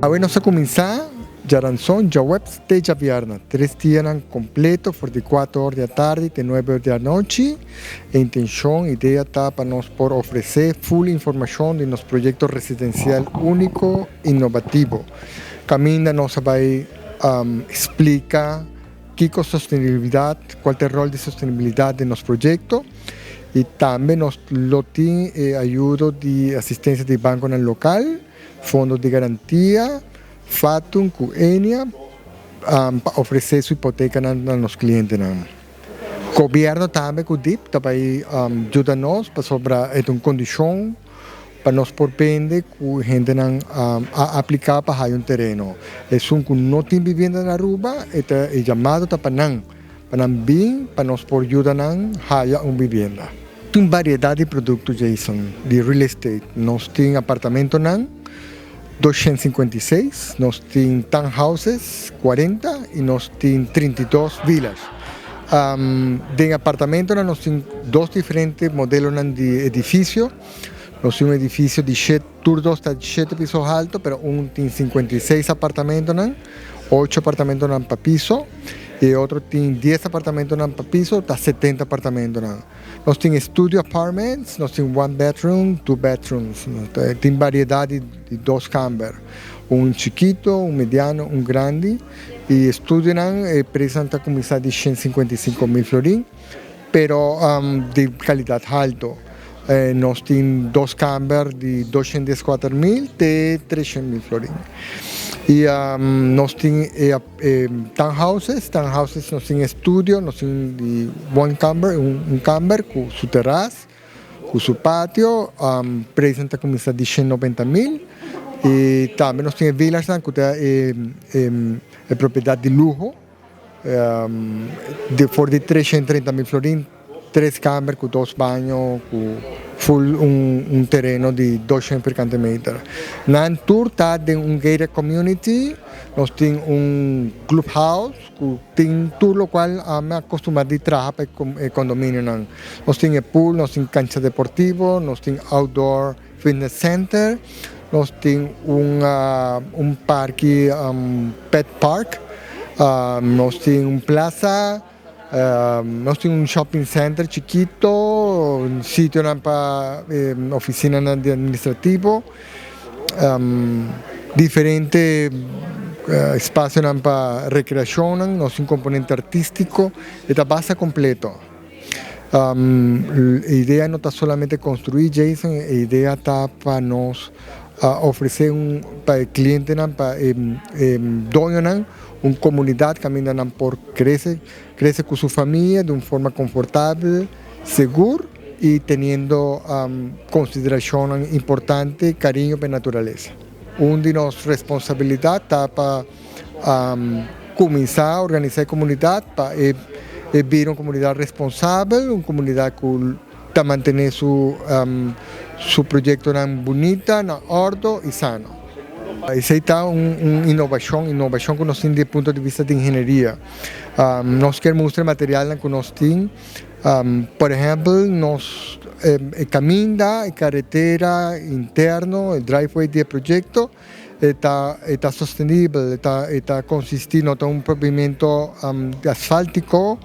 Awe nos a kuminsá djaranson, djaweps te djabièrnè, tres dianan kompleto for di kuater or di atardi te nuebe or di anochi. E intenshon, idea ta pa nos por ofresé full informashon di nos proyekto residensial úniko, innovativo. Kaminda nos a bai splika kiko sostenibilidat, kual ta e ròl di sostenibilidat den nos proyekto i tambe nos lo tin e ayudo di asistensia di bankonan lokal, Fondo di Garantia, Fatum ku Enia pa ofresé su hipotekanan na nos klientenan. Gobièrnu tambe ku dip ta bai yuda nos pasobra e ta un kondishon pa nos por bende ku hendenan a apliká pa haya un tereno. Esun ku no tin bibienda na Aruba e ta e yamado ta pa nan, pa nan bin pa nos por yuda nan haya un bibienda. Tin variedat di produkto Jason di real estate. Nos tin apartamentonan 256, nos tin townhouses 40 y nos tin 32 villas. Den apartamentonan nos tin dos diferente modelonan di edificio. Nos tin un edificio di shet, tur dos ta shete piso halto, pero un tin 56 apartamentonan, ocho apartamentonan pa piso, y e otro tin 10 apartamentonan pa piso, ta 70 apartamentonan. Nos tin studio apartments, nos tin one bedroom, two bedrooms. Tin variedad di dos kamber. Un chikito, un mediano, un grandi. Y studionan e prijsnan ta cuminsa di 155,000 florin, pero di calidad halto. Nos tin dos kamber di 214,000 te 300,000 florin. Y nos tin e townhouses, townhouses nos tin estudio, nos tin di one kamber, un kamber cu su terras, cu su patio, prijsnan ta cuminsa di 190,000. Y tambe nos tin e villasnan cu ta e propiedad di luho, di for di 330,000 florin, tres kamber cu dos baño cu full un tereno di 200 vierkante meter. Nan tur ta den un gated community, nos tin un clubhouse cu tin tur locual ami a acostumbra di traha pa e condominionan. Nos tin e pool, nos tin cancha deportivo, nos tin outdoor fitness center, nos tin un parke, pet park, nos tin un plaza, nos tin un shopping center chikito, sitionan pa oficinanan di administrativo, diferente espacionan pa recreacionnan, nos tin componente artistico, e ta basta completo. E idea no ta solamente construi, Jason, e idea ta pa nos ofrece un pa e clientenan, pa e doñonan, un comunidad caminda nan por crece, crece cu su famia di un forma confortabel, segur y teniendo consideracionnan importante, cariño pa e naturaleza. Un di nos responsabilidad ta pa cuminsa organisa e comunidad pa e bira un comunidad responsabel, un comunidad cu ta mantene su proyectonan bunita, na ordo y sano. Esey ta un innovacion, innovacion cu nos tin di punto di vista di ingenieria. Nos kier mustra e materialnan cu nos tin, por ehempel nos e caminda, e caretera interno, e driveway di e proyecto e ta sostenibel, e ta consisti, no ta un pavimento asfaltico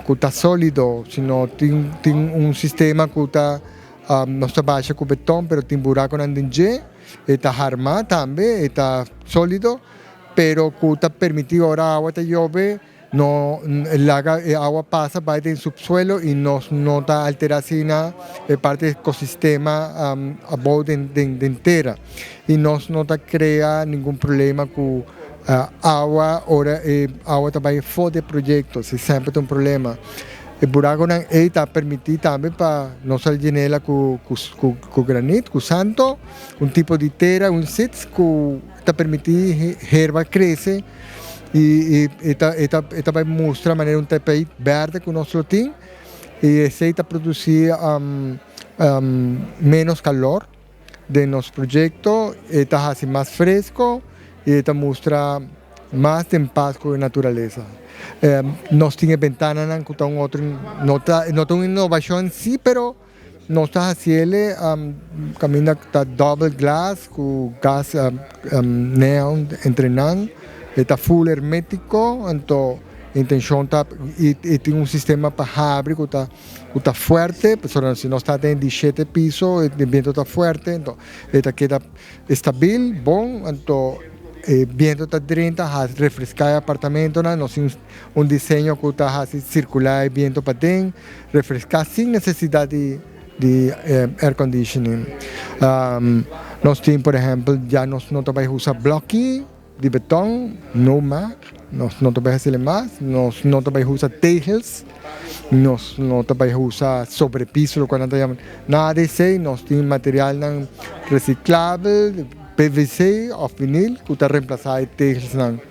cu ta solido, sino tin un sistema cu ta nos ta basha cu beton pero tin buraconan den dje, e ta harma tambe, e ta solido, pero cu ta permiti ora awa ta yobe no laga e awa pasa bay den subsuelo y nos no ta altera asina e parti ecosistema abou den tera y nos no ta crea ningun problema cu awa ora e awa ta bay for di e proyecto, si semper ta un problema. E buraconan ey ta permiti tambe pa nos a llenela cu granit, cu santo, un tipo di tera, un sits cu ta permiti herba crece y e ta bay mustra manera un tapijt berde cu nos lo tin y esey ta produci menos calor den nos proyecto, e ta haci mas fresco y e ta mustra mas den paz cu e naturaleza. Nos tin e bentananan cu ta un otro, no ta un innovacion si, pero. Nos ta hasiele kaminda ta double glass ku gas neon entre nan. E ta full hermétiko, anto intenshon ta i tin un sistema pa habri ku ta fuerte, pasobra si nos ta den di shete piso, e biento ta fuerte, anto e ta keda stabil, bon, anto e biento ta drenta, refreská e apartamentonan. Nos tin un diseño ku ta hasi sirkulá e biento paden, refreská sin nesesidat di air conditioning. Nos tin, por ehèmpel, ya nos no ta bai usa blòki di beton, no mas, nos no ta bai hasi mas, nos no ta bai usa tegels, nos no ta bai usa sobrepiso, loke nan ta yama, nada di esei. Nos tin materialnan resiklabel, PVC òf vinil, ku ta remplasá e tegelsnan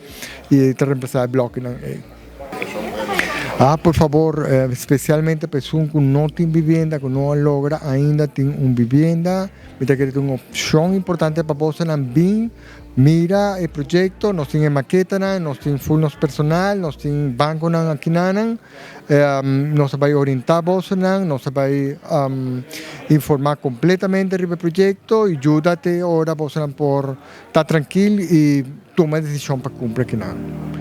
i ta remplasá e blòkinan ei. Ah, por fabor, spesialmente pa esun ku no tin bibienda, ku no a logra ainda tin un bibienda, mi ta kere un opshon importante pa bosonan bin mira e proyekto. Nos tin e maketanan, nos tin full nos personal, nos tin bankonan akinan, nos ta bai orientá bosonan, nos ta bai informá kompletamente riba e proyekto i yuda te ora bosonan por ta trankil i tuma desishon pa kumpra akinan.